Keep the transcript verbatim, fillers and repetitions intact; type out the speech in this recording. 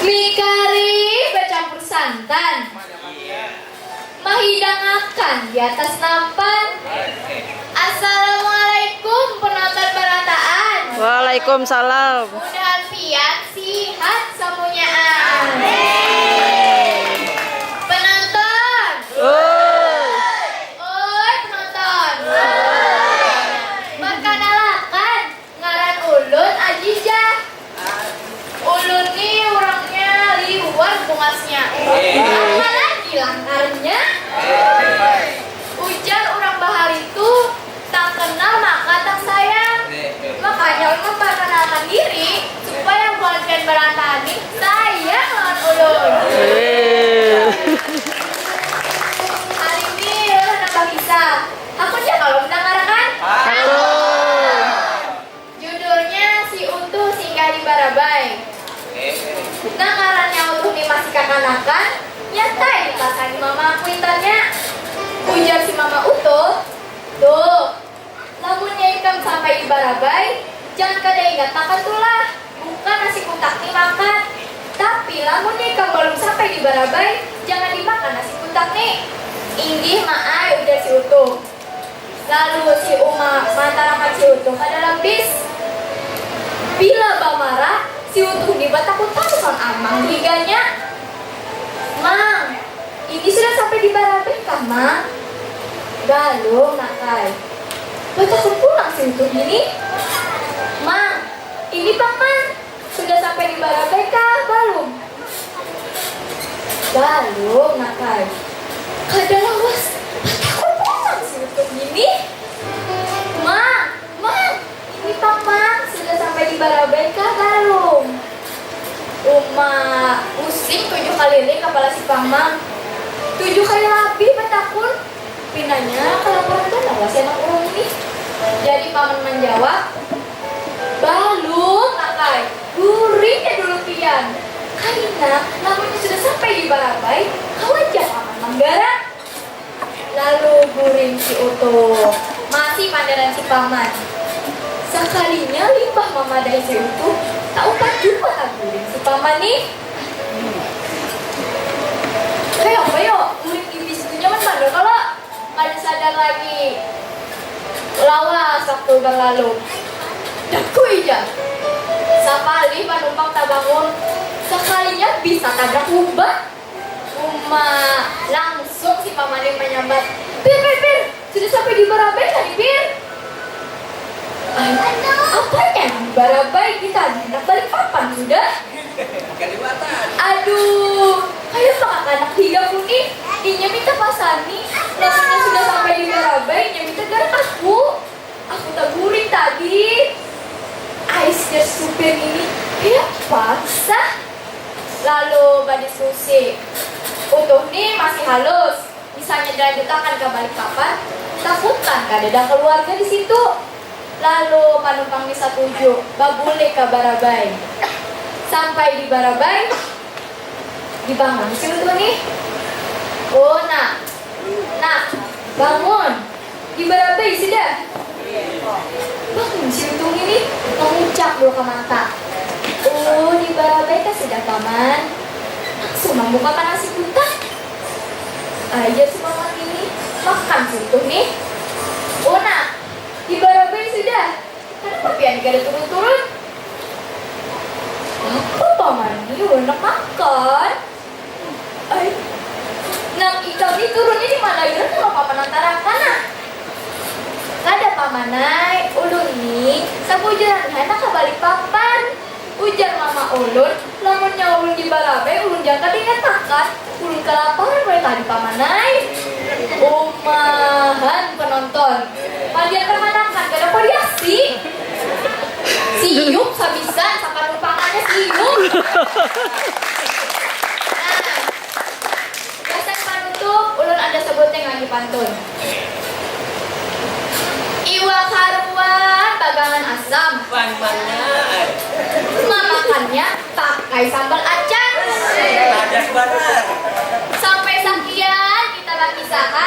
Mie kari bacampur santan. Mahidangakan di atas nampan. Assalamualaikum penonton barataan. Waalaikumsalam. Mudahan pian sihat samunyaan. Penonton. Oi penonton. Perkenalkan, ngaran ulun Ajijah. Ulun ni urangnya liwar bungasnya, apalagi langkarnya. Ujar urang bahari tu, tak kenal maka tak sayang. Makanya ulun memperkenalkan diri supaya buhan pian barataan ni sayang lawan ulun. Hari ni ulun handak bakisah. Hakun ja kalo mendangarakan? Judulnya Si Utuh Singgah di Barabai. Nah, ngarannya Utuh ni masih kakanakan, nyatai dipasani mama kuitannya. Ujar si mama Utuh, "Tuh, lamunnya ikam sampai di Barabai, jangan kada ingat makan tulah, buka nasi kutak ni makan. Tapi lamunnya ikam balum sampai di Barabai, jangan dimakan nasi kutak ni." "Inggih, Ma ai," ujar si Utuh. Lalu si Uma maantarakan si Utuh ka dalam bis. Bila bamarah, si Utuh ni batakun-takun amang higanya. "Mang, ini sudah sampai di Barabai kah, Mang?" "Balum, Nak ai." Batakun pulang si Utuh ngini. "Mang, ini pang, Mang." Sudah sampai di Barabai kah? Balum. Balum, Nak ai. Kada lawas batakun pulang si Utuh ngini. Mang, Mang, ini pang, Mang, sudah sampai di Barabai kah? Balum. Uma pusing tujuh kaliling kapala si Pamang. Tujuh kali labih batakun. Pinanya kalaparan banar lah si anak urang ini. Jadi paman manjawab, "Balum, Nak ai, guring ja dulu pian. Kaina lamunnya sudah sampai di Barabai, kawa ja paman manggarak." Lalu guring si Utuh. Masih pandaran si paman. Sakalinya limbah mamadahi si Utuh, taumpat jua taguring si paman nih. Kayak apa yo? Guring di bis tu nyaman banar kalo? Kada sadar lagi. Lawas waktu berlalu. Dakui ja. Sapalih panumpang tabangun. Sakalinya bis tatabrak lumba. Uma langsung si paman nih manyambat. "Pir, pir, pir. Sudah sampai di Barabai tadi, Pir?" "Ai, apanya di Barabai? Kita handak Balikpapan sudah." Aduh, kaya apa kakanak higa ku nih. Inya minta pasani, lamunnya sudah sampai di Barabai, inya minta garak aku. Aku taguring tadi. Ais jar supir ngini, kaya apa sah. Lalu badiskusi. Utuh nih masih halus. Misalnya dilanjutakan ka Balikpapan, takutan kadada kaluarga di situ. Lalu panumpang ni satuju babulik ka Barabai. Sampai di Barabai, dibangun si Utuh nih. "Oh, Nak, Nak, bangun. Di Barabai sudah." Bangun si Utuh ngini, mangucak dulu ka mata. "Oh, di Barabai kah sudah, Paman?" Langsung mambukakan nasi kutak. Ai jar si paman ngini, makan si Utuh nih. "Oh, Nak, di Barabai sudah. Kanapa pian ni kada turun-turun?" "Apa, Paman? Ini ulun handak makan." "Ai, nang ikam ni turunnya di mana gin kalo Paman antarakan, nah?" "Kada, Paman ai, ulun ni sabujurannya handak ka Balikpapan." Ujar mama ulun, "Lamunnya ulun di Barabai, ulun ja kada ingat makan. Ulun kalaparan mulai tadi, Paman ai." Umahan penonton. Palian kakanakan kada variasi. Siup sabisan, sapanumpangannya siup. Nah, gasan panutup, ulun ada sabuting lagi pantun. Iwak haruan bagangan asam. Pan, pan, pan. Mamakannya pakai sambal acan. Padas banar. Sampai sakian kita bakisahan.